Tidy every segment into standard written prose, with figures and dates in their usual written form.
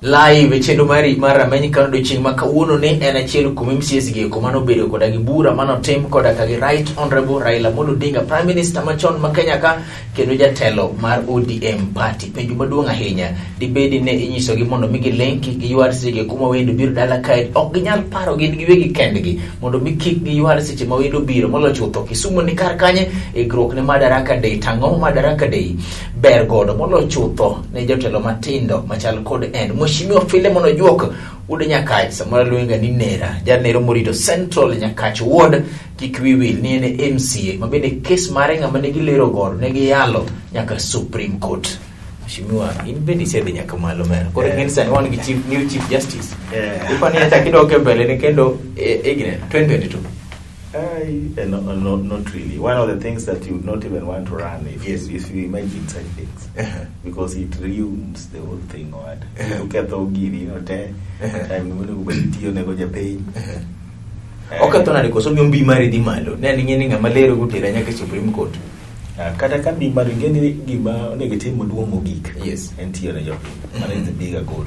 Live e chenro mari mar rameny kano odiochieng' ma kawuono ni en achiel kuom MCAs gi eko mane obedo koda gi bura mane otim koda ka gi Right Honorable Raila Amolo Odinga, Prime Minister machon ma Kenya ka kendo jatelo mar ODM party. Penjo maduong' ahinya dibedi ne inyisogi mondo mi giling' kik giywar seche kuma wendo biro dala kae ok ginyal paro gin giwegi kendgi mondo mi kik giywar seche ma wendo biro moloyo chutho Kisumu ni kar kanye ikruok ne Madaraka Day tang'o Madaraka Day ber godo moloyo chutho ne jotelo matindo machal kod en Mheshimiwa Philemon Ojuok wuod Nyakach samoro luonga ni Nera janero morito Central Nyakach Ward kik wi wil ni en e MCA ma bende kes mare ng'ama ne gilero godo ne giyalo nyaka Supreme Court. Mheshimiwa, in bende isedhi nyaka malo mera. Koro ing'e ni sani wan gi chief, new chief justice. Ipani achak idok e mbele ne kendo e e gine 2022. No, no, not really. One of the things that you would not even want to run if, you, if you imagine such things. Because it ruins the whole thing. What? Uketho giri no te. Time monego bed itiyo nego japiny. Oketho nade koso miyo mbi mari dhi malo. Ne an ing'e ni ng'ama lero gotera nyaka e Supreme Court. Kata ka mbi mari ing'e ni gima onego itim maduong' mogik Yes. en tiyo ne jopiny. Mano is the bigger goal.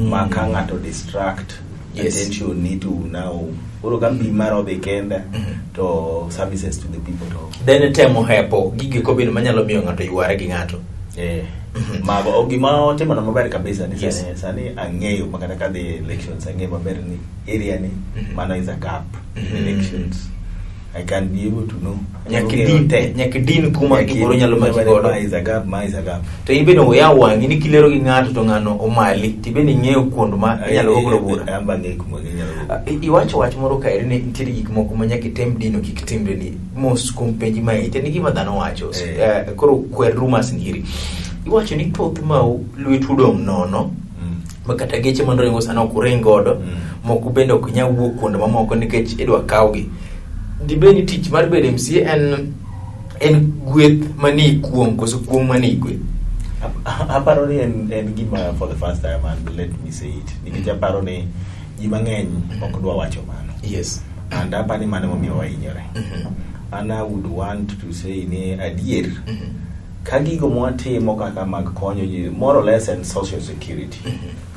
Ma ka ng'ato distract attention ni to now koro ka mbi mar odhi kenda to services to the people to Then temo hepo gigi kobedo manyalo miyo ng'ato yware gi ng'ato. Mago o gima otimona maber kabisa ni sani ang'eyo ma kata kadhi e elections ang'eyo maber ni area ni mano is a gap in elections. I can be able to know. Nyaka Ang'eyo idin, te. nyaka idin kuma Nyaka gimoro nyalo idin maki kuma godo. Ma is a gap, ma is a gap. To in bende oyaw wang'i ni kilero gi ng'ato to ng'ano omali to ibende ing'eyo kuond ma inyalo go godo bura. An be ang'eyo kuma ginyalo go. Iwacho wach moro kaeri ni nitiere gik moko ma nyaka item dino kik timre ni mos kuom penji ma ite ni gima dhano wacho. Koro kwer rumors ni eri. Iwacho ni thoth mau lwetu odong' nono ma kata geche mondo ringo sana ok uring godo moko bende ok nyal wuok kuonde mamoko nikech idwa kawgi. Dibed ni tich mar bedo MCA en gweth manie kuong' koso kuong' manie gweth? Aparo ni en gima for the first time and let me say it nikech aparo ni ji mang'eny ok dwa wacho mano. And aparo ni mano emomiyo wahinyore. And I would want to say ni adier ka gigo mwatimo kaka mag konyo ji more or less en social security.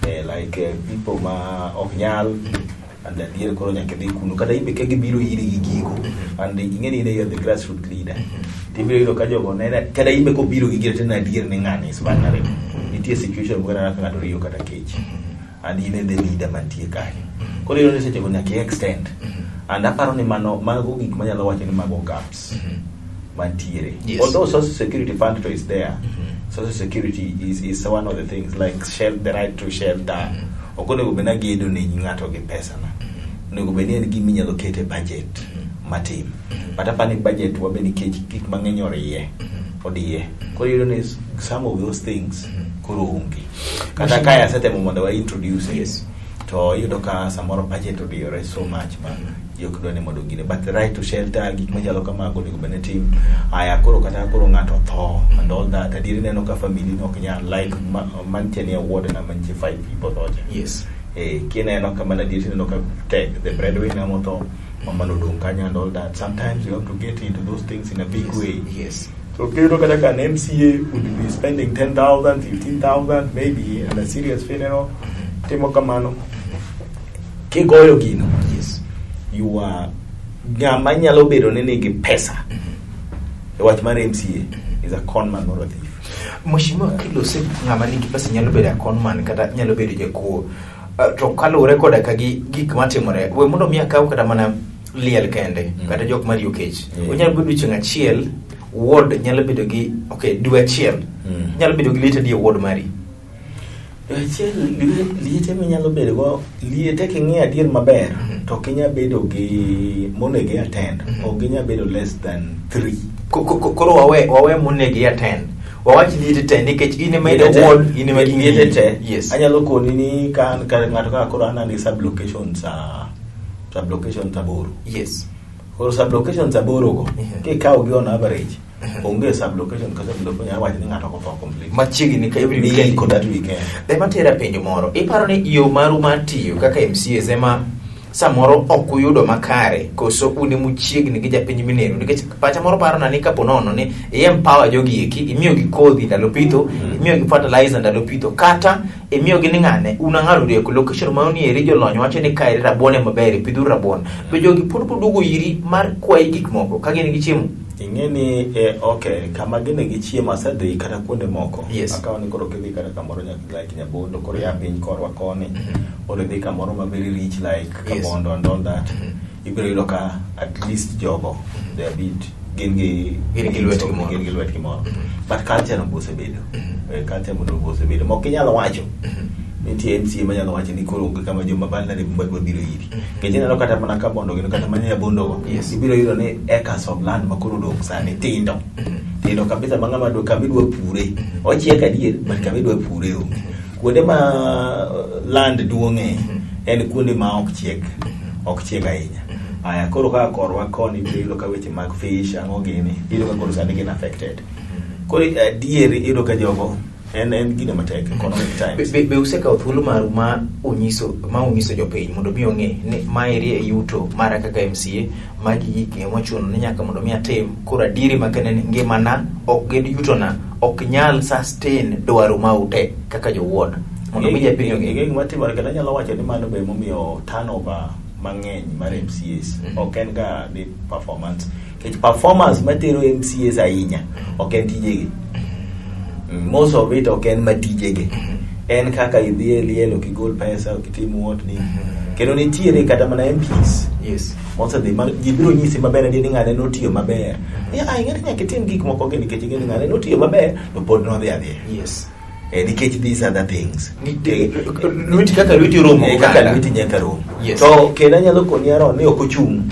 Like people ma ok nyal and adier koro nyaka idhi kuno kata imbe ka gibiro iri gi gigo and ing'e ni in you are the grassroots leader tibiro yudo ka jogo nene kata imbe kobiro gi gino tineno adier ni ng'ani is vulnerable nitie situation moko kata ka ng'ato riyo kata kech and in e the leader mantie kanyo koro iyudo ni seche go nyaka i extend and aparo ni mano mago gik manyalo wacho ni mago gaps mantiere. Although social security fund to is there, social security is one of the things like the right to shelter. Ok onego bed nagedo ne ng'ato gi pesa na. Onego bed ni en gima inyalo ket e budget matin. But apani budget wa be nikech gik mang'eny oriye, odiye. Koro iyudo ni some of those things koro onge. Kata kae asetemo mondo wa introduce it. To iyudo ka samoro budget odiyore so much ma ji ok dwa ni mondo gine. But the right to shelter, gik machalo kamago onego bed ni tim. Aya koro kata koro ng'ato otho and all that. Adieri ineno ka family no ok nyal like mantie ni e ward na mantie 5 people tho cha. Kineno ka mana adieri tineno ka tek the breadwinner motho, mama no odong' kanyo and all that. Sometimes you have to get into those things in a big way. So kiyudo kata ka an MCA would be spending 10,000, 15,000 maybe on a serious funeral, timo kamano. Kigoyo gino, you are ng'ama nyalo bedo ni nigi pesa e wach mar MCA is a con man or a thief. Mheshimiwa, kilose ng'ama nigi pesa nyalo bedo a con man kata nyalo bedo jakuo. To kaluwore koda ka gi gik matimore, we mondo mi akaw kata mana liel kende, kata jok mariyo kech. Onyalo bedo chieng' achiel, Ward nyalo bedo gi, okay, dwe achiel nyalo bedo gi liete adi e ward mari? Dwe achiel, liete minyalo bedo go, liete king'iyo adier maber, to ok inyal bedo gi monego i attend, ok ginyal bedo less than 3. Koro wawe monego i attend, wawach liete te, nikech in ema in e ward, in ema ging'iyi. Liete te. Yes. Anyalo koni ni ka an ka ng'ato kaka koro an gi sublocations sublocations 8. Koro sublocations 8 go, kikawo gi on average, onge sublocation ka sublocation nyalo wacho ni ng'ato ok otho complete. Machiegni ka every Ni weekend. iko that weekend. Ema tera penjo moro. Iparo ni yo maru mar tiyo kaka MCAs ema samoro ok uyudo makare, koso un ema uchiegni gi japiny mineno? Nikech pacha moro parona ni kapo nono ni i empower jogi eki, imiyogi kodhi ndalo pitho, imiyogi fertilizer ndalo pitho, kata imiyogi ni ng'ane un ang'ado rieko location ma unieri, jolony wacho ni kaeri rabuon ema ber, pidhuru rabuon. Be jogi pod boduogo iri mar kwayi gik moko ka gin gi chiemo? Ing'e ni okay, kama gine gi chiemo asedhi kata kuonde moko. Akawo ni koro kidhi kata kamoro nyaka like Nyabondo, koro ya piny korwa koni, or idhi kamoro ma very rich like Kabondo and all that. Ibiro yudo ka at least jogo, they are bit gin gi Gin gi lwetgi moro. Gin gi lwetgi moro. But culture no be osebedo. Culture no be osebedo. Mok inyalo wacho. Nitie MCA manyalo wacho ni koro onge kama joma vulnerable madwa biro iri. Nikech ineno kata mana Kabondo gino kata mana Nyabondo go. Ibiro yudo ni acres of land ma koro odong' sani tindo. Tindo kabisa ma ng'ama dwa kama idwa pure. Ochiek adier, but kama idwa pure onge. Kuonde ma land duong'e en kuonde ma ok chiek. Ok chiek ahinya. Aya, koro kaka korwa koni ibiro yudo ka weche mag fish ang'o gini, iyudo ka koro sani gin affected. Koro adier iyudo ka jogo en gino matek economic times. Be usekawo thuolo maru ma unyiso jopiny mondo mi ong'e ni maeri e yuto mara kaka MCA, magi gik mochuno ni nyaka mondo mi atim, koro adieri makende ni ngimana ok gin yutona ok nyal sustain dwaro mau te kaka jo ward, mondo mi japiny ong'e? Gik matimore kendo anyalo wacho ni mano be momiyo turnover mang'eny mar MCAs ok en ga ni performance, nikech performance matero MCAs ahinya ok en tijegi. Most of it ok en matijegi, en kaka idhi e liel ok igol pesa, ok itim what ni. Kendo nitiere kata mana MPs mosedhi ma ji biro nyisi maber adier ni ng'ane notiyo maber. Ni ah, ing'e ni nyaka itim gik moko gi nikech ing'e ni ng'ane notiyo maber to pod nodhi adhiya. Nikech these other things. Lweti kaka lweti romo. Kaka lweti nyaka rom. To kendo anyalo koni Aaron ni ok ochung'.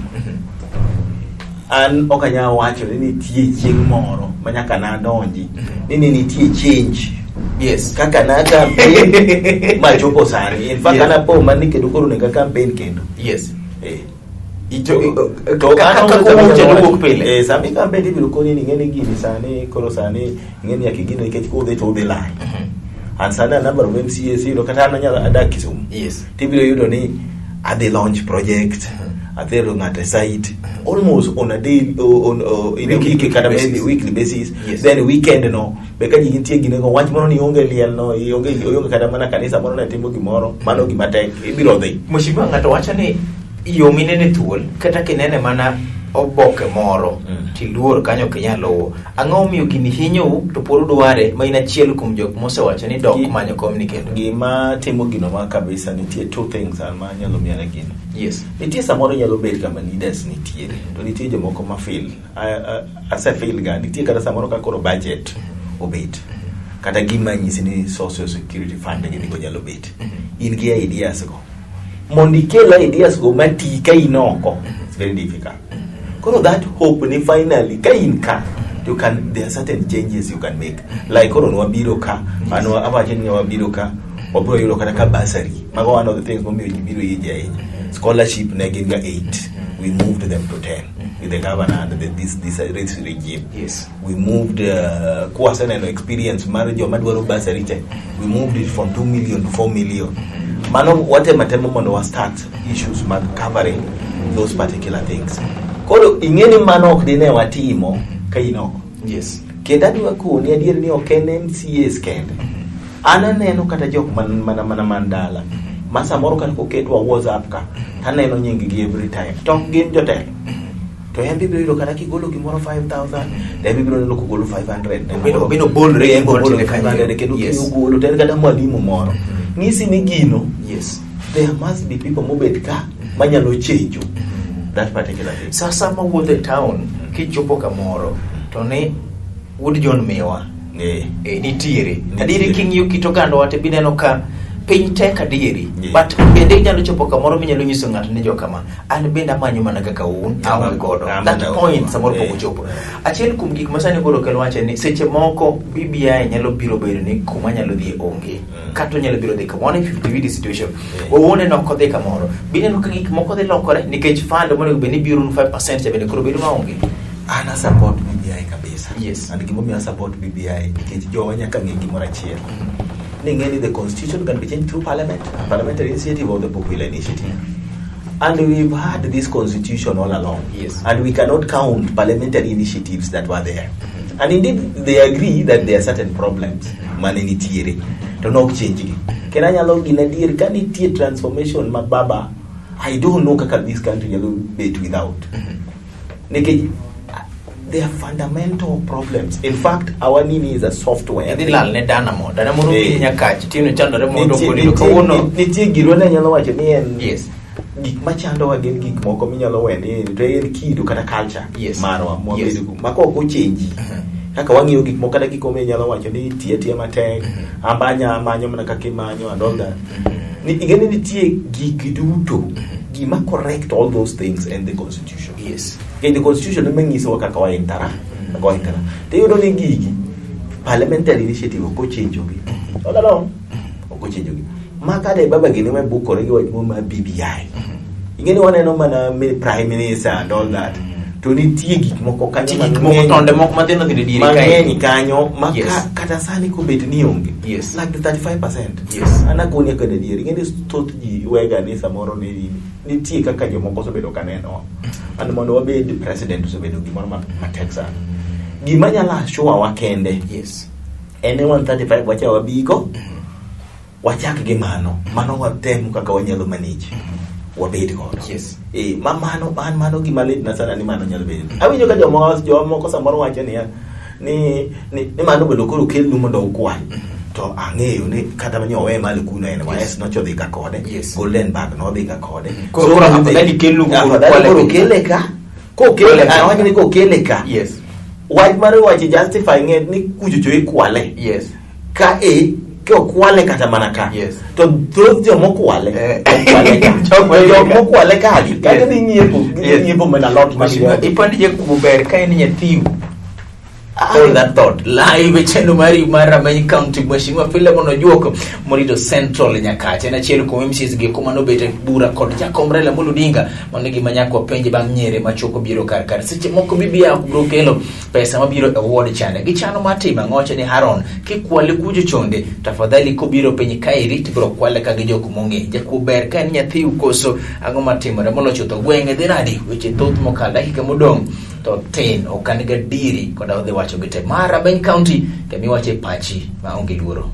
An ok anyal wacho ni nitie chieng' moro ma nyaka nadonji ni nitie change kaka na campaign machopo sani. In fact, an apo mani kendo koro onego campaign kendo. To kaka wuok kendo wuok pile. Sami campaign ibiro koni ni ing'e ni gini sani koro sani ing'e ni nyaka igini nikech kudhi to udhi lal. And sani a number of MCAs iyudo kata an anyalo adak Kisumu. Tibiro yudo ni adhi launch project, atero ng'ato e site almost on a day on, in a Weekly week kata basis. maybe weekly basis. Yes. Then weekend no be ka ji nitie gine go wach moro ni onge liel no, ionge kata mana kanisa moro ne timo gimoro, mano gima tek ibiro dhi. Mheshimiwa, ng'ato wacho ni yo minene thuol kata kinene mana oboke moro tiluor kanyo ok inyal luwo. Ang'o momiyo gini hinyou to pod udware, ma in achiel kuom jok mosewacho ni dok manyo kom ni kendo? Gima timo gino ma kabisa, nitie two things an ma anyalo miyo gino. Nitie samoro nyalo bet kama leaders nitiere to nitie jomoko ma feel ase feel ga nitie kata samoro ka koro budget obet kata gima nyisi ni social security fund gini go nyalo bet, in gi ideas go, mondo ikel ideas go mati ka in oko, it's very difficult. Koro that hope ni finally ka in ka you can, there are certain changes you can make, like koro nwabiro ka an awacho ni wabiro ka wabiro yudo kata ka bursary. Mago one of the things momiyo ji biro yie ahinya. Scholarship ne gin ga 8, we moved them to 10 with the governor and this regime. We moved kwaseneno experience mar joma dwaro bursary te, we moved it from 2 million to 4 million. Mano watemo temo mondo wa start issues mag covering those particular things. Koro ing'e ni mano ok dine watimo ka in oko. Kendo adwa koni adier ni ok en MCAs kende, an aneno kata jok man mana mana man dala ma samoro kata koketwa WhatsApp ka taneno nying gi every time to ok gin jotelo, to en bibiro yudo kata kigolo gimoro 5000 to en bibiro neno kogolo 500. Obeno bolre. En gi ogolo tiende kanyo. 500 kendo ogolo to en kata mwalimu moro ng'isi ni gino. There must be people mobet ka manyalo change that particular thing. Sasa mawuotho e town, kichopo kamoro To ni wuod John miwa. Eh. E, nitiere. Nitiere. Adieri king'iyo kit ogandawa to ibineno ka piny tek adieri. Yeah. But bende inyalo chopo kamoro minyalo nyiso ng'ato ni jokama an bende amanyo mana kaka un aonge godo. Ama- That point samoro pok Eh. ochopo. Achiel kuom gik ma sani koro kelo wacho ni seche moko BBI nyalo biro bedo ni kuma nyalo dhie onge. Kata onyalo biro dhi kamoro. One 50 situation. Owuone nok odhi kamoro. Bineno ka gik moko dhi lokore nikech fund monego bed ni biro 5% cha bende koro bedo maonge. An a support BBI kabisa. Yes. And gimomiyo a support BBI nikech jowa nyaka ng'e gimoro achiel. Ni ng'e ni the constitution can be changed through parliament, parliamentary initiative or the popular initiative. And we've had this constitution all along. Yes. And we cannot count parliamentary initiatives that were there. And indeed, they agree that there are certain problems mane nitiere to nok change gi. Kendo anyalo gin adier ka nitie transformation ma baba, I don't know kaka this country nyalo bet without. Nikech there are fundamental problems. In fact, our nini is a software. Idhi lal ne dana mo. Dana moro Eh. piny nyakach. Tino chandore mondo Nitie- kodi nitie- kawuono. nitie girwa ne anyalo wacho ni en Yes. gik machandowa gin gik moko minyalo we ni to en kido kata culture Yes. marwa Yes. mwabedogo ma kok ochenji kaka wang'iyo gik moko kata gik minyalo wacho ni tiyo atiya matek ambanya manyo mana kaka imanyo and all that. Ni ing'e ni nitie gigi duto gima correct all those things in the constitution. Yes. Nikech the constitution ema nyisowa kaka wa interact, kaka wa interact. To iyudo ni gigi parliamentary initiative ok ochenjogi. All along ok ochenjogi. Ma kade baba gini we bukore gi wach moro mar BBI. Ing'e ni waneno mana prime minister and all that. To nitie gik moko kanyo Nitie gik moko tonde moko mathindo thindo e diere kae. mang'eny kanyo ma Yes. kata sani kobet ni onge. Yes. Like the 35%. Yes. An akoni kod adier. Ing'e ni thoth ji wega ni samoro ni nitie kaka jomoko osebedo ka nenowa. And mondo wabed president osebedo gimoro matek sana. Gima nyalo assure wa kende Yes. en ni 135 wacha wabigo wachak gi mano mano watem kaka wanyalo manage wabed godo. Yes. Eh, ma mano an mano gima litna sana ni mano nyalo bedo. Awinjo ka jomoko jomoko samoro wacho niya ni ni, ni mano bende koro kelnu mondo ukwal. To ang'eyo ni kata mane owe malo kuno NYS nochodhi ka kode. Yes. Golden Bag nodhi ka kode. Koro- koro afadhali kelnu koro Afadhali ukwale koro piny. kele ka. Kokele Kwale ka, awacho ni kokele ka. Yes. Wach mar wacho justify ng'e ni kuchocho ikwale. Yes. Ka e kokwale kata mana ka. Yes. To thoth jomokwale Eh. okwale ka. Jomokwale To ka. jomokwale ka gi kata Yes. dhi nyiepo gidhi Yes. nyiepo mana lot mag Mheshimiwa, ipandi jakuo ber ka en nyathiu. Ah. Hold that thought. Live e chenro mari mar Rameny County, Mheshimiwa Philemon Ojuok morito Central Nyakach. En achiel kuom MCs gi kuma nobet e bura kod jakom Raila Amolo Odinga. Mano e gima nyaka wapenje bang' nyere machuok obiro kar kar. Seche moko BBI ok biro kelo pesa mabiro e ward chande. Gichano mar timo ang'o? Wacho ni Haron, kikwale kucho chonde, tafadhali kobiro piny kaeri tibiro kwale ka gi jok mong'e. Jakuo ber ka en nyathiu koso ang'o matimore? Moloyo chutho gwenge dhi nadi? Weche thoth mokalo dakika modong' to tin ok an gadieri koda odhi wacho gi te. Mar Rameny County kama iwache pachi ma onge luoro.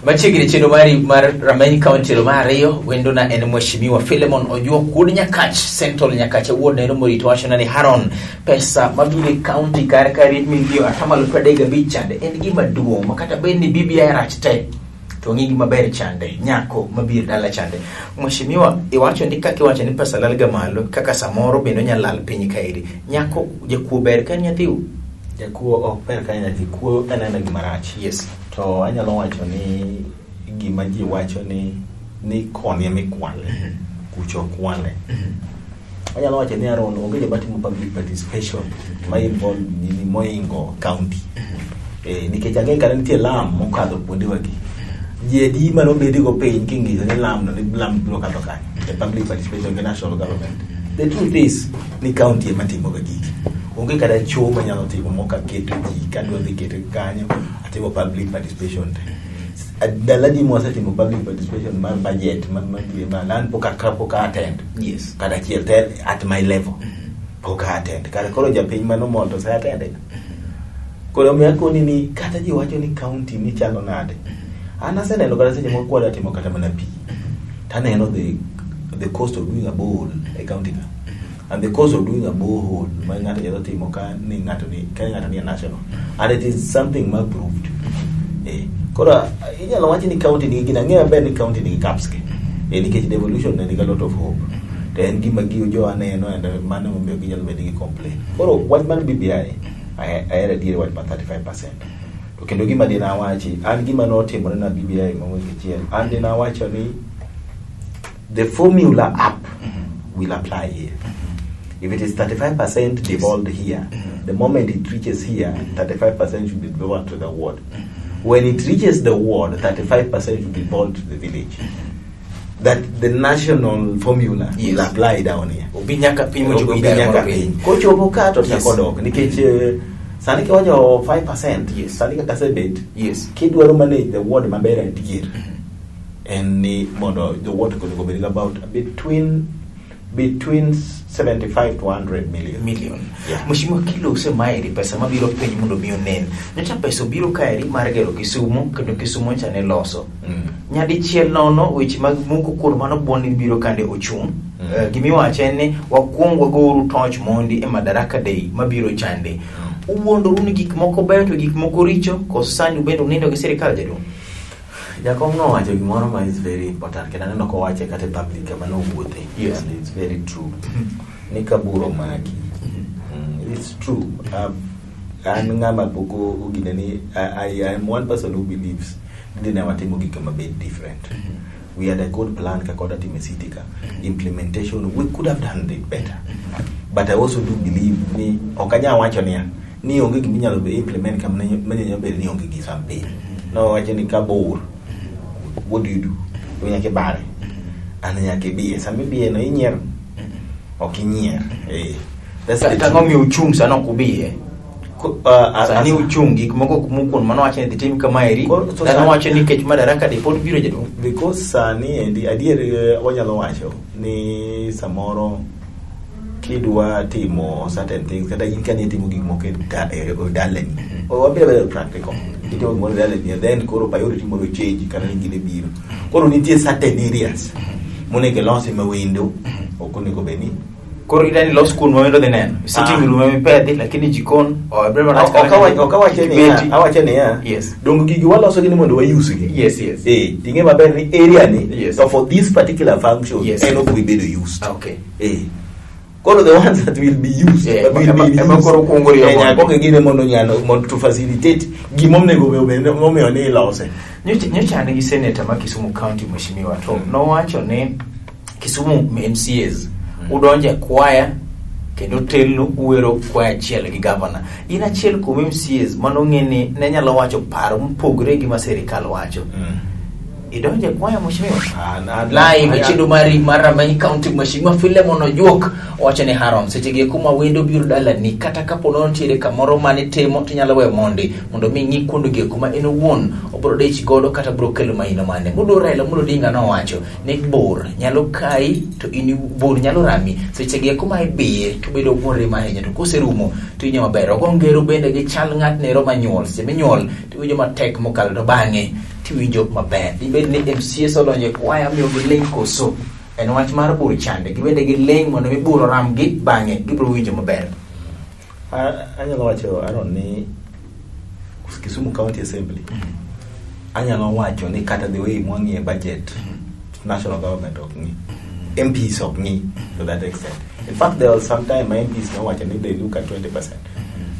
Machiegni chenro mari mar Rameny County mar ariyo wendona en Mheshimiwa Philemon Ojuok wuod Nyakach Central Nyakach wuod neno morito wachona ni Haron pesa mabiro e county kar kar milion atamalo 35 chande en gima duong' ma kata bed ni BBI rach te to ng'i gima ber chande nyako mabiro dala chande. Mheshimiwa iwacho ni kaka iwacho ni pesa lal ga malo kaka samoro bende onyalo lal piny kaeri nyako jakuo ber ka en nyathiu. Jakuo ok ber ka en nyathi kuo en aena gima rach. Yes. To anyalo wacho ni gima ji wacho ni ni koni ema ikwale, kucho ok kwale. Anyalo wacho ni Aaron onge joma timo public participation ma involve nini moingo county. Eh, nikech ang'e kata nitie lam mokadho kuondewagi. Ji adi manobedigo piny king'iso ni lam no ni lam biro kadho kanyo, the public participation gi national government. The truth is ni county ema timoga gigi. Onge kata choo manyalo timo moka keto ji kadwa dhi keto kanyo atimo public participation te. Ndalo adi mwasetimo public participation mar budget ma an pok attend kata achiel te at my level pok attend. Kare koro japiny manomol to ose attend. Koro omiyo akoni ni kata ji wacho ni county ni chalo nade. An aseneno kata seche moko kwadwa timo kata mana pi. Taneno the cost of doing a borehole e county ka. And the cost of doing a borehole ma ng'ato nyalo timo ka ni ng'ato ni ka ng'ato ni e national. And it is something ma proved. Koro inyalo wach ni county nigi gina ang'eyo maber ni county nigi gaps ge. Nikech devolution ne nigi a lot of hope. To en gima gi jowa neno and mano emomiyo ginyalo bedo gi complain. Koro wach mar BBI ahero adier wach mar 35%. To kendo gima dine awachi, an gima notimore na BBI mogik achiel, an dine awacho ni the formula up will apply here. If it is 35% devolved here, the moment it reaches here, 35% should be devolved to the ward. When it reaches the ward, 35% should be devolved to the village. That the national formula will apply down here. Obi nyaka piny mochopo Obi idara nyaka moro piny. Piny. Kochopo ka to chako dok nikech sani kiwacho 5%, sani kaka asebet, kidwaro manage the ward maber adier, en ni mondo the ward onego bed about between 75 to 100 million. Million. Yeah. Mheshimiwa, kilose maeri pesa mabiro piny mondo mi onen. Nyocha pesa obiro kaeri mar gero Kisumu kendo Kisumu nyocha ne loso. Nyadichiel nono weche mag muko kuon mano buon biro kande ochung'. Gimiwacho en ni wakuong wagouru toch mondi e Madaraka Day mabiro chande. Uwuondoru ni gik moko beyo to gik moko richo koso sani ubende unindo gi sirikal, jaduong'? Jakom nowacho gimoro ma is very important kendo aneno kowache kata e public kama nowuothe. And it's very true. Ni ka bur omaki. It's true. An ng'ama pok ogine ni I am one person who believes ni ne watimo gik mabed different. We had a good plan kaka wadwa timo e city ka. Implementation, we could have done it better. But I also do believe ni ok anyal wacho niya ni onge gima inyalo implement kama manyalo bedo ni onge gi some piny. Nowacho ni ka bor, what do you do? To nyaka ibare. An nyaka ibiye. Sama ibiye no inyiero. Ok inyier. That's the Tang'o truth. miyo uchung' sani ok ubiye? Sani uchung' gik moko ok mukuon mano wacho ni dhi tim kamaeri. To Dhano sani- wacho ni kech Madaraka Day pod biro, jaduong'. Because sani endi adier wanyalo wacho ni samoro kidwa timo certain things kata in kani itimo gik moko e dalani, wabiro bedo practical, itimo gimoro e dalani and then koro priority moro change kata ni gine biro koro nitie certain areas monego ilosi ma wendo ok onego bed ni Koro idani los kuon ma wendo dhi neno. Sitting room ema ipedhi lakini jikon obre marach. Ok awacho niya, awacho niya, dong gigi waloso gi ni mondo wa-use gi. Yes. Ting'e maber ni area ni so for this particular function en ok bi bedo used. Koro the ones that will be used, that will be Ema used, koro kuongo riyo mondo. nyaka ong'e gine mondo nyalo mondo to facilitate gimonego bed momiyo ni ilose. Nyocha an gi senator ma Kisumu County, mheshimiwa, to nowacho ni Kisumu MCAs udonje kwaya kendo telno uwero kwaya achiel gi gavana. In achiel kuom MCAs manong'e ni ne nyalo wacho paro mopogore gi ma sirikal wacho. Idonje kwaya, mheshimiwa? Live e chenro mari mar Rameny County, mheshimiwa Philemon Ojuok owacho ni Haron seche gi kuma wendo biro dalani kata kapo nono nitiere kamoro mane timo tinyalo weyo mondi mondo mi ng'i kuonde gi kuma en owuon obiro dich godo kata biro kelo maino mane. Moluor Raila Amolo Odinga nowacho ni bor nyalo kayi to in bor nyalo rami seche gi kuma ibiye to bedo morem ahinya to koserumo to iwinjo maber. Ogo ngero bende gi chal ng'at nero manyuol seche minyuol to iwinjo matek mokalo to bang'e tiwinjo maber. Dibed ni MCAs odonjo e kwaya miyo giling' koso? En wach mar bur chande gibende giling' mondo mi bur oramgi bang'e gibiro winjo maber. Anyalo wacho Aaron ni Kisumu County Assembly anyalo wacho ni kata the way mwang'iye budget, national government ok ng'i, MPs ok ng'i to that extent. In fact, there was some time my MPs nowacho ni they look at 20%.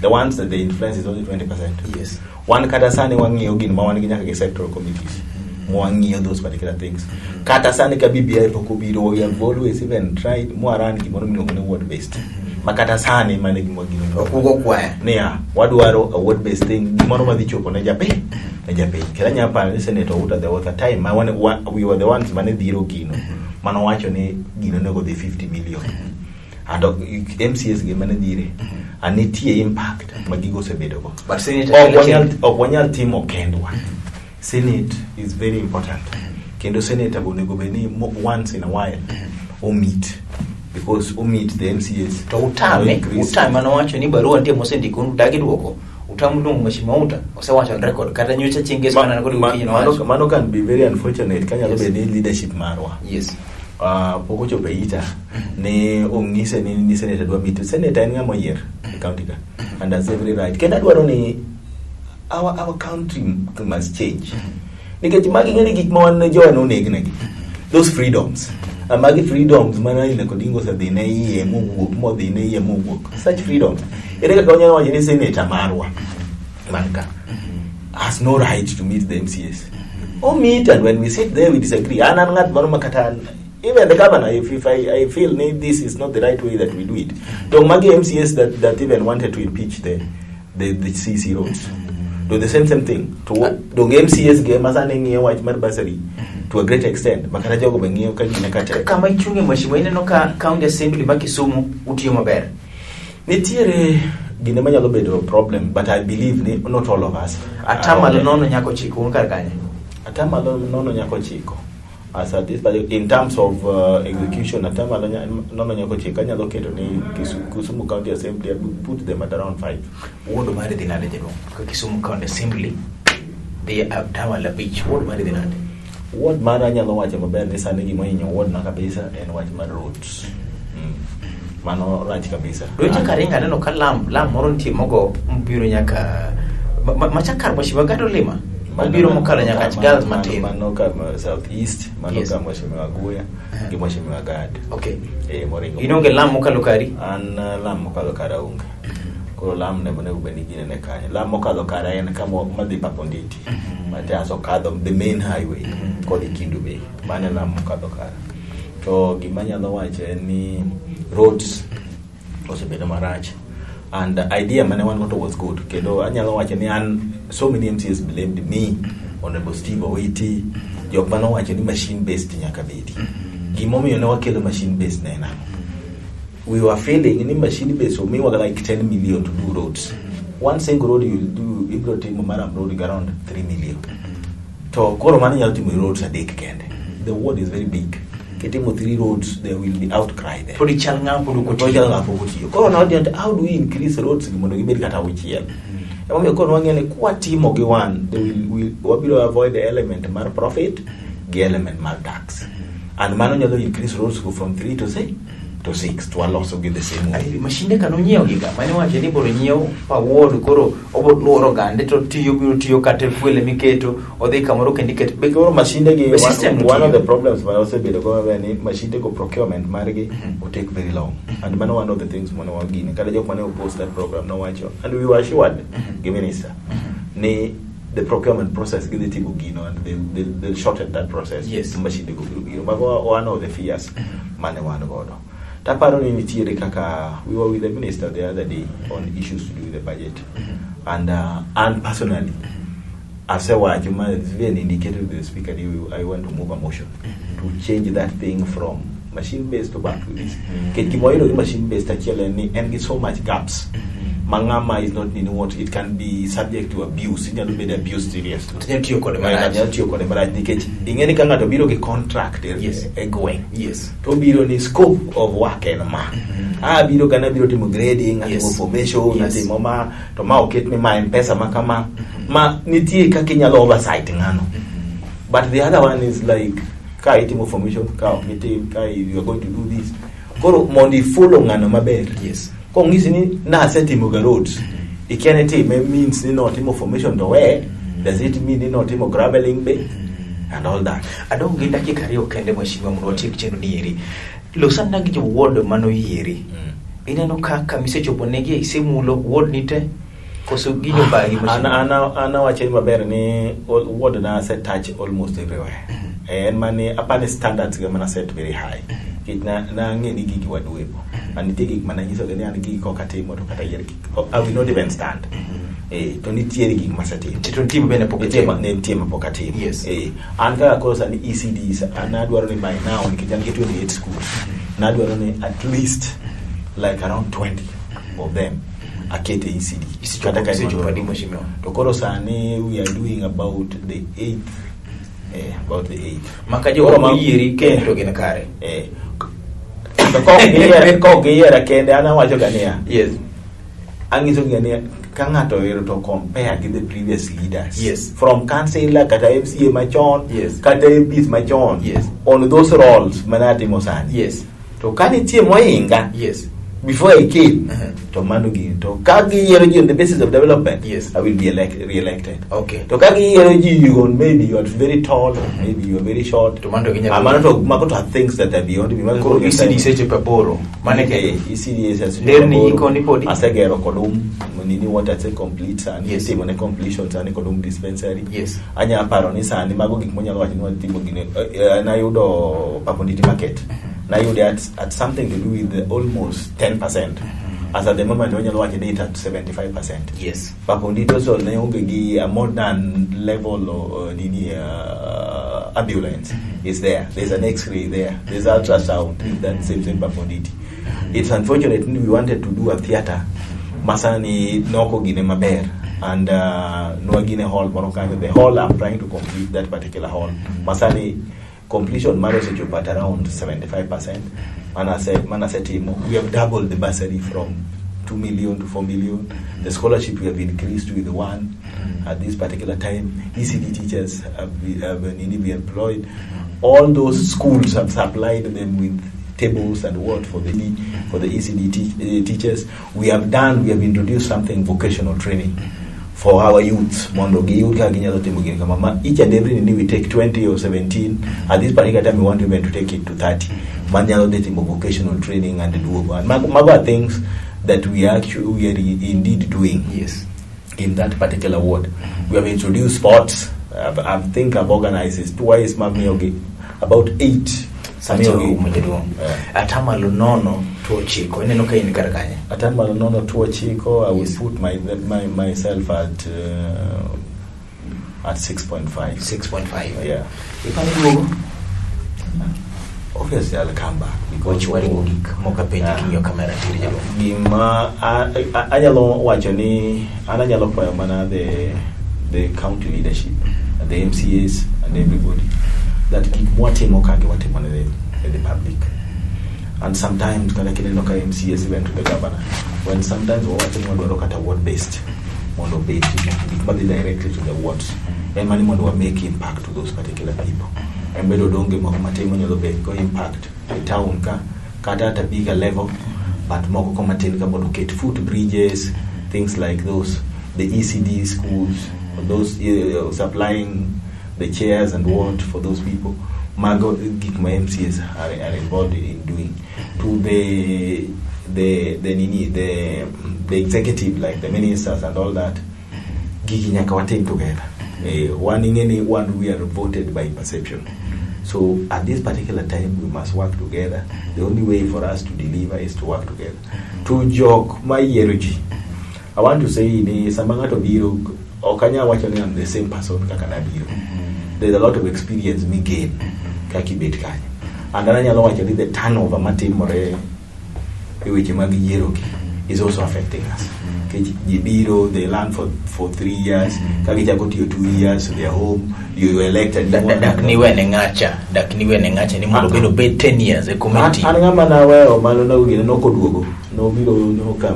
The ones that they influence is only 20%. Wan kata sani wang'iyo gin ma wan gi nyaka gi sectoral committees mwang'iyo those particular things. Kata sani ka BBI pok obiro, we have always even tried mwaran gimoro miluongo ni ward based. Ma kata sani mane gima gino. Ok ugo kwaya. Niya, wadwaro a ward based thing, gimoro madhi chopo ne japiny, ne japiny. Kendo anyalo paro ni Senator Outa, there was a time ma we were the ones mane dhiro gino, manowacho ni gino onego dhi 50 million. And MCAs gi mane dhire. And nitie impact ma gigo osebedo go. But Senator Ok wanyal timo kendwa. Senate is very important. Kendo senator go onego bed ni once in a while o meet, because o meet the MCAs. To utame, Increase. utame manowacho ni barua nitie mosendikonu dagi duoko. Utamu luongo Mheshimiwa Outa, osewacho on record kata nyocha chieng' ngeso mana kod okinyi nowacho. Mano can be very unfortunate kanyalo Yes. bedo ni leadership marwa. Yes. Pok ochopo e ita ni ong'ise ni senator dwa meet. Senator en ng'ama oyier e county ka and has every right. Kendo adwaro ni our country must change. Nikech magi ng'eni gik ma wan jowa noneg negi. Those freedoms. And magi freedoms mana Raila Odinga osedhi ne iye mowuok, modhi ne iye mowuok. Such freedoms. Ere kaka wanyalo wacho ni senator marwa man ka has no right to meet the MCAs. O meet, and when we sit there we disagree. An an ng'at moro ma kata an, even the governor, if I feel ni this is not the right way that we do it. Dong magi MCAs that even wanted to impeach the CC roads. Do the same thing. To dong MCAs ge masani ng'iyo wach mar bursary to a great extent. Makata jogo be ng'iyo ka gine ka tek. Kama ichung'e mheshimiwa, ineno ka County Assembly ma Kisumu utiyo maber. Nitiere gine manyalo bedo problem, but I believe ni not all of us. Atamalo nono nyako chiko un kar kanye? Atamalo nono nyako chiko. As at this, but in terms of execution, atamalo nono nyako chiko, anyalo keto ni Kisumu County Assembly, I would put them at around 5. Wuodo mari dhi nade jaduong'? Ka Kisumu County Assembly dhi atamalo 5, wuod mari dhi nade? Ward mara anyalo wacho maber ni sani gima ohinyo ward na kabisa en wach mar roads. Mano rach kabisa. Docha karinga aneno ka lam moro nitie mogo mobiro nyaka macha kar Mheshimiwa Gado Lima. Mobiro mokalo nyaka Girls matin. Mano ka South East, mano Yes. ka Mheshimiwa Guya gi Mheshimiwa Gad. Okay. Moringo. In onge lam mokalo kari? An lam mokalo kara onge. Koro lam ne onego bed ni ginene kanyo. Lam mokalo kara en kama madhi Paponditi. Matias okadho the main highway kodhi Kendu Bay. Mano e lam mokadho kara. To gima anyalo wacho en ni roads osebedo marach. And the idea mane wan godo was good. Kendo anyalo wacho ni an so many MCAs blamed me, Honorable Steve Owiti, jok mane owacho ni machine based nyaka bedi. Gimomiyo ne wakelo machine based ne en ang'o? We were feeling ni machine based omiwa like 10 million to do roads. One single road you will do, ibiro timo Murram Road around 3 million. To koro mano nyalo timo roads adek kende. The ward is very big. Kitimo 3 roads, there will be outcry there. Pod ichal ng'ama pod ok Pod ichal ng'ama pok otiyo. Koro na audience, how do we increase roads gi mondo gibed kata auchiel? Emomiyo koro wang'eyo ni kwatimo gi one, they will, will, wabiro avoid the element mar profit gi element mar tax. And mano nyalo increase roads go from 3 to 6 to 6 to waloso gi the same way. Ay, mashinde ka nonyiewo giga, mane wacho ni biro nyiew pa ward, koro obo luoro gande to tiyo, biro tiyo kata e fuele miketo, odhi kamoro kendo iketo. Be koro mashinde gi, Be system one of tiyo. the problems ma osebedo go maber ni mashinde go procurement margi will take very long. And mano one of the things mane wagine, kata jok mane oppose that program nowacho, and we were assured gi minister ni the procurement process gidhi timo gino and they shorten that process. Yes. Mashinde go biro biro. Mago one of the fears mane wan godo. Taparo ni nitiere kaka we were with the minister the other day on issues to do with the budget. And personally, asewacho ma even indicated to the speaker ni I want to move a motion to change that thing from machine based to back to this. Nikech gima wayudo gi machine based achiel en ni en gi so much gaps. Ma ng'ama is not in what it can be subject to abuse. Inyalo bedo abused seriously. To nyalo tiyo kode marach. Nyalo tiyo kode marach nikech ing'e ni ka ng'ato biro gi contract Yes. e gweng'. Yes. To biro ni scope of work en ma. Abiro kana biro timo grading, atimo Yes. formation, Yes. atimo ma, to ma oket ni ma en pesa ma kama. Ma nitie kaka inyalo oversight ng'ano. But the other one is like ka itimo formation, ka ok itim, ka you are going to do this. Koro mondo i follow ng'ano maber. Yes. Kong'isi ni nasetimo ga roads, ikia ni time means ni notimo formation to where, does it mean ni notimo graveling be, and all that. Adong' gi dakika ariyo kende mheshimiwa mondo watiek chenro ni eri. Losana gi jo ward manoyieri. Ineno ka kamisechopo negi isemulo ward ni te? Koso gino bagi mheshimiwa? An awacho ni maber ni ward na ase touch almost everywhere. En mane apani standards ga mana set very high. Nikech nang'e ni gigi wadwepo. And nitie gik mananyisogi ni an gigi kok atimo to kata yier I will not even stand. To nitiere gik masetimo. To nitie bende pok Nitie ma, ne nitie ma pok atimo. An kaka koro sani ECDs, an adwaro ni by now, nikech an gi 28 schools, nadwaro ni at least like around 20 of them akete ECD. Isechopo Kata ka en isechopo madwaro. adi, mheshimiwa? To koro sani we are doing about the eighth, about the eighth. Maka jo Koro oyieri kendo to gin kare. To kok giyiera kende, an awacho ga niya, anyiso gi niya, ka ng'ato ohero to compare gi the previous leaders. From councillor kata MCA machon, kata MPs machon, on those roles mane atimo sani. To ka nitie mohinga, before I came, to mano gini. To ka giyiero ji on the basis of development, I will be re-elected. To ka giyiero ji on maybe you are very tall, maybe you are very short. To mano to ginyalo Ah, mano to mago to are things that are beyond me. Mago Koro to ECD sechopo aboro. Mane kendo. ECD osechopo Nderni aboro. ikoni podi? Asegero Kodum, nini water ase complete sani. Itimo ne completion sani Kodum dispensary. Anya paro ni sani mago gik monyalo wacho ni watimo gine. Nayudo Paponditi market. Nayude at something to do with the almost 10%. As at the moment wanyalo wacho ni it at 75%. Paponditi also ne onge gi a modern level of nini ambulance is there. There's an X-ray there. There's ultrasound in that same Paponditi. It's unfortunate we wanted to do a theater. Masani noko gine maber and nwagine hall moro kanyo. The hall, I'm trying to complete that particular hall. Masani completion mare osechopo at around 75%. Mana setimo. We have doubled the bursary from 2 million to 4 million. The scholarship we have increased with 1 at this particular time. ECD teachers have been be employed. All those schools have supplied them with tables and what for the ECD teachers. We have introduced something, vocational training for our youths, mondo giyud kaka ginyalo timo gini kama. Ma each and every nini we take 20 or 17. At this particular time we want even to take it to 30 manyalo dhi timo vocational training and duogo. And mago are things that we are actually, we are indeed doing in that particular ward. We have introduced sports. I think I've organized it twice, mamiyogi about 8. Sacha Miyogi. rumo jaduong'. Atamalo 0 9 ineno ka in kar kanye? Atamalo 0 9, I will put myself at 6.5. 6.5. Yeah. Ipani duogo? Obviously I'll come back because Wach waringo gik moko apenji king'iyo kamera tir, jaduong'. Gima anyalo wacho ni an anyalo kwayo mana the county leadership, the MCAs and everybody, that gik mwatimo kagi watimo ne the public. And sometimes kata kineno ka MCAs even to the governor, when sometimes wawacho ni wadwaro kata ward based mondo obed gik madhi directly to the wards, en mani mondo wa make impact to those particular people. En bedo donge moko matin manyalo bet go impact e town ka kata at a bigger level, but moko ko matin ka mondo oket foot bridges, things like those, the ECD schools, those supplying the chairs and what for those people. Mago gik ma MCAs are involved in doing. To the nini, the executive, like the ministers and all that, gigi nyaka watim together. One ing'e ni one, we are voted by perception. So at this particular time we must work together. The only way for us to deliver is to work together. To jok ma yiero ji, I want to say ni sama ng'ato biro, ok anyal wacho ni I'm the same person kaka nabiro. There's a lot of experience mi gain kaka ibet kanyo. And an anyalo wacho ni the turnover matimore e weche mag yiero gi is also affecting us. Nikech ji biro, they learn for 3 years, ka gichako tiyo 2 years, they are home, you elected. Dak ni wene ng'acha, dak ni wene ng'acha ni mondo obed obed 10 years e committee. An ng'ama naweyo mano nogine nokoduogo, nobiro noka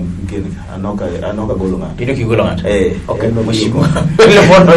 anoka anoka golo ng'ato. In ok igolo ng'ato? Eh. Okay, En nobiro. Mheshimiwa Mondo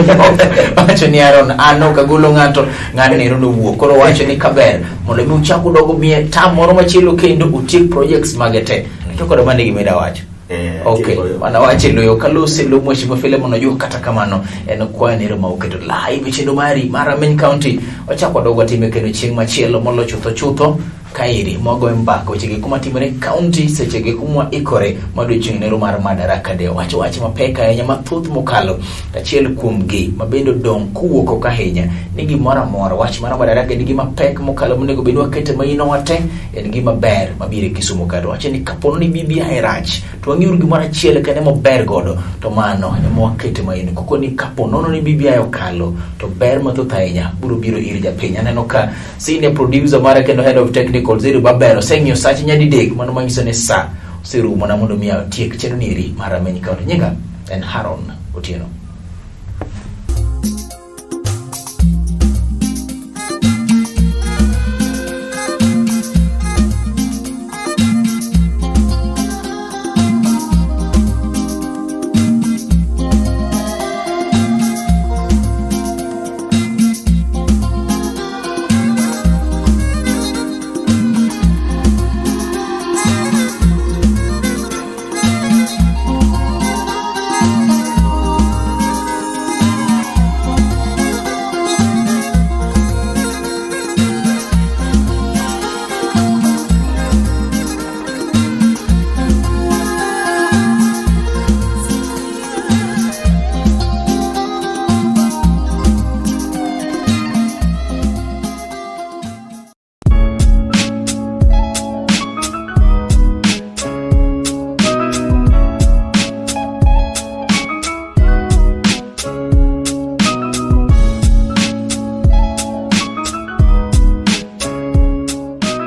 wacho ni Aaron an ok agolo ng'ato, ng'atno ero nowuok. Koro wacho ni kaber mondo mi uchak udogo miye tam moro machielo kendo utiek projects mage te. To kod mano e gima ida wacho. Eh, Okay, atieko. mana wache loyo kalose lo Mheshimiwa Philemon Ojuok. Kata kamano en kwayo nero ma oketo live e chenro mari mar Rameny County. Wachak wadog watime kendo chieng' machielo molo chutho chutho. Kaeri mwagoyo mbaka wechegi kuma timore kaunti sechegi kuma ikore ma odiochieng' nero mar Madaraka Day. Wacho wach mapek ahinya mathoth mokalo. Achiel kuom gi ma bende odong' kowuok oko ahinya ni gimoro amora wach mar Madaraka en gima pek mokalo monego bed ni wakete maino te en gima ber mabiro e Kisumu ka. To wacho ni kapo ni BBI rach to wang'iuru gimoro achiel kende mober godo to mano ema wakete maino. Koko ni kapo nono ni BBI okalo to ber mathoth ahinya biro biro ir japiny. Aneno ka senior producer mara kendo head of technical Zeru Baber oseng'iyo sach nyadidek mano manyiso ni sa oserumo na mondo mi atiek chenro ni eri mar Rameny County. Nyinga en Haron Otieno.